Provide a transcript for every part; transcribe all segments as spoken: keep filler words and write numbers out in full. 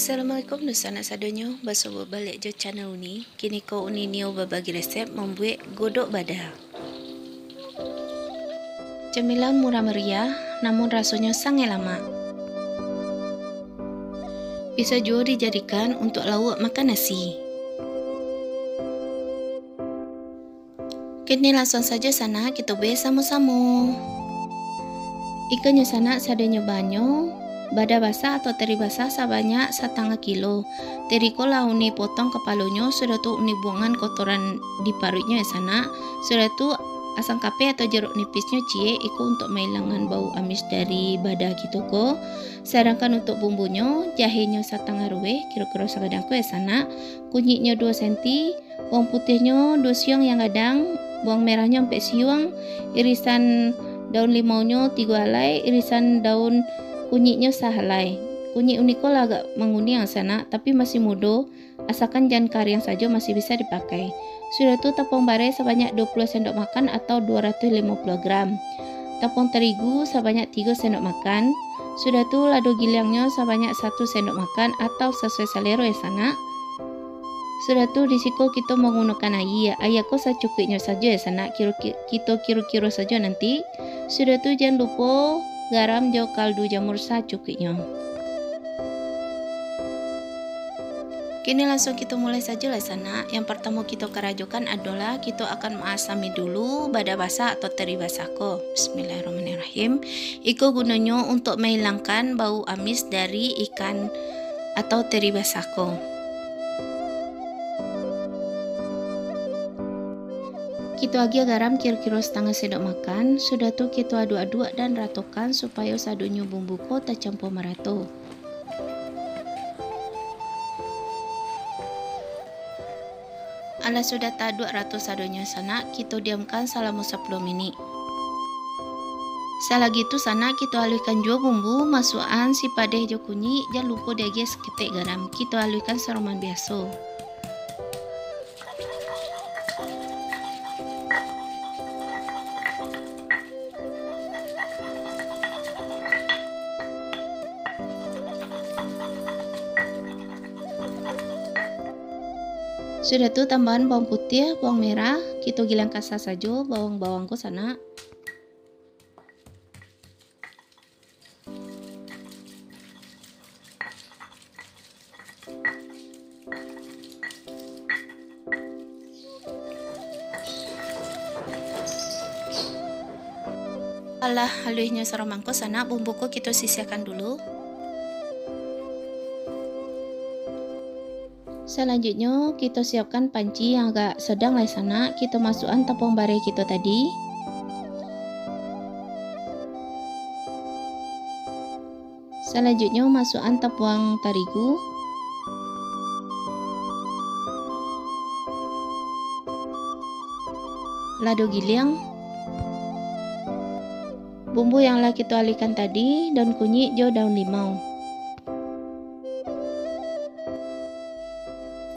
Assalamualaikum dunsanak sadonyo, basuo baliak jo channel Uni. Kini ko Uni Nio babagi resep mambuek godok bada. Camilan murah meriah, namun rasonyo sangaik lamak. Bisa juo dijadikan untuak lauak makan nasi. Kini langsuang sajo sanak kito buek samo-samo. Ikannyo sanak sadonyo bahanyo, bada basah atau teri basah sabanyak satangah kilo. Teri ko lah Uni potong kapalonyo, sudah tu Uni buangan kotoran di paruiknyo ya sanak. Sudah tu asam kapeh atau jeruk nipisnyo ciek, iko untuak mailangan bau amis dari bada kito ko. Sadangkan untuak bumbunyo, jahenyo satangah ruweh, kiro-kiro sagadang ko ya sanak. Kunyiknyo duo senti, bawang putiahnyo duo siung yang gadang, bawang merahnyo ampek siung, irisan daun limaunyo tigo alai, irisan daun kunyiknyo sahalai. Kunyik Uni ko lah agak manguniang sanak, tapi masih mudo, asakan jan kariang sajo masih bisa dipakai. Sudah tu tapuang bareh sabanyak duo puluah sendok makan atau duo ratuih limo puluah gram. Tapuang tarigu sabanyak tigo sendok makan. Sudah tu lado giliangnyo sabanyak satu sendok makan atau sasuai salero ya sanak. Sudah tu, di siko kito manggunokan aia. Aia ko sacukuiknyo sajo ya sanak, kiro-, ki-, kito kiro-kiro sajo nanti. Sudah tu, jan lupo garam jo kaldu jamur sacukuiknyo. Kini langsuang kito mulai sajo lah sanak. Yang partamo kito karajokan adolah kito akan maasami dulu bada basah atau teri basah ko. Bismillahirrahmanirrahim. Iko gunonyo untuak mailangkan bau amis dari ikan atau teri basah ko. Kito agiah garam kiro-kiro satangah sendok makan, sudah tu kito aduak-aduak dan ratokan supayo sadonyo bumbu ko tacampua marato. Alah sudah taaduak rato sadonyo sanak, kito diamkan salamo sapuluah minik. Salagi tu sanak, kito aluihkan juo bumbu, masuakan sipadeh jo kunyik, jan lupo diagiah saketek garam. Kito aluihkan saroman biaso. Sudah tu, tambahan bawang putiah, bawang merah, kito gilang kasa sajo bawang-bawang ko sanak. Alah aluihnyo saroman ko sanak, bumbu ko kito sisiahkan dulu. Salanjuiknyo, kito siapkan panci yang agak sadang lai sanak, kito masuakan tapuang bareh kito tadi. Salanjuiknyo, masuakan tapuang tarigu. Lado giliang. Bumbu yang lah kito aluihkan tadi, daun kunyik jo daun limau.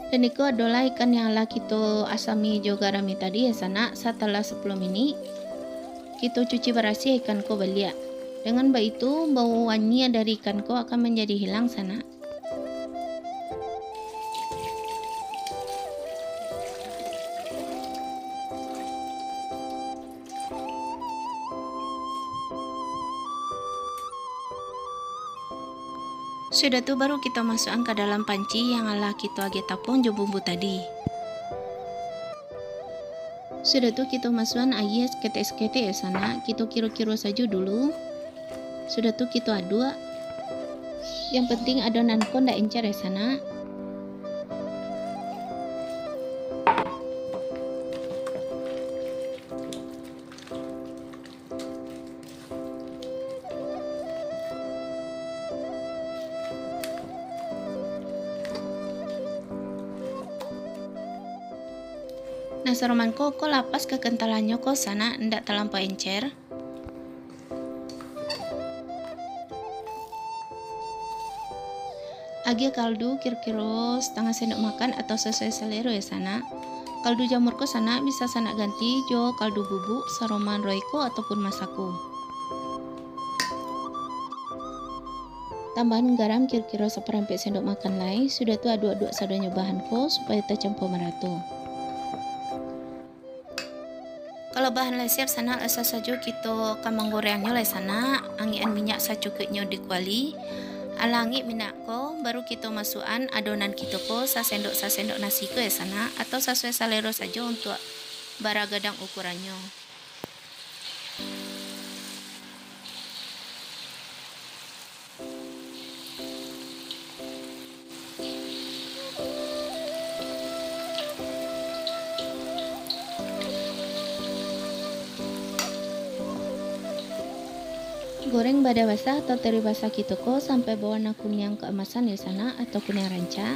Dan iko adolah ikan yang lah kito asami jo garami tadi, ya sanak. Satalah sapuluah minik, kito cuci barasiah ikan ko baliak. Dengan baitu, bau anyia dari ikan ko akan manjadi hilang, sanak. Sudah tu, baru kito masuakan ka dalam panci yang alah kito agiah tapuang jo bumbu tadi. Sudah tu, kito masuakan aia saketek-saketek, ya sanak. Kito kiro-kiro sajo dulu. Sudah tu, kito aduak. Yang penting, adonan ko ndak encer, ya sanak. Nah, saroman ko, ko lah pas kakentalannyo ko sanak, ndak talampau encer. Agiah kaldu kiro-kiro satangah sendok makan atau sasuai salero, ya sanak. Kaldu jamur ko sanak bisa sanak ganti jo kaldu bubuk, saroman Royco ataupun Masako. Tambahan garam kiro-kiro saparempek sendok makan lai, sudah tu aduak-aduak sadonyo bahan ko supayo tacampua marato. Kalau bahan lah siap sanak, langsung sajo kito ka manggorengnyo lai sanak. Angekan minyak sacukuiknyo di kuali. Alah angek minyak ko, baru kito masuakan adonan kito ko, sasendok-sasendok nasi ko ya sanak, atau sasuai salero sajo untuak bara gadang ukurannyo. Goreng bada basah atau teri basah kito ko sampai bawarna kuniang keemasan yo sanak, atau kuniang rancak.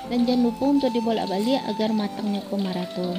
Dan jan lupo untuak dibolak-baliak agar matangnyo ko marato.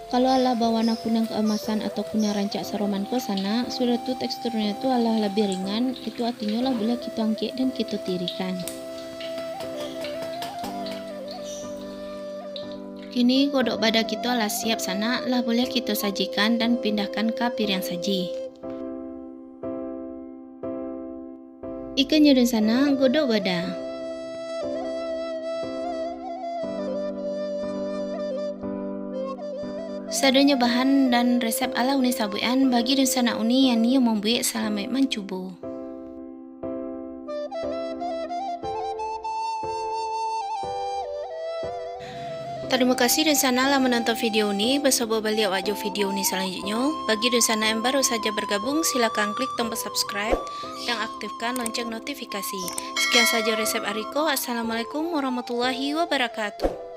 Kalau alah bawarna kuniang keemasan atau kuniang rancak saroman ko sanak, sudah tu teksturnyo tu alah labiah ringan, itu artinyo lah buliah kito angkek dan kito tirikan. Kini godok bada kito alah siap sanak, lah buliah kito sajikan dan pindahkan ka piriang saji. Ikonyo dunsanak godok bada. Sadonyo bahan dan resep alah uni sabuikan, bagi dunsanak uni yang nio mambuek, salamaik mancubo. Tarimo kasih dunsanak lah manonton video ni. Basabo baliak awak jo video ni salanjutnyo. Bagi dunsanak yang baru saja bergabung, silakan klik tombol subscribe dan aktifkan lonceng notifikasi. Sekian saja resep ari ko. Assalamualaikum warahmatullahi wabarakatuh.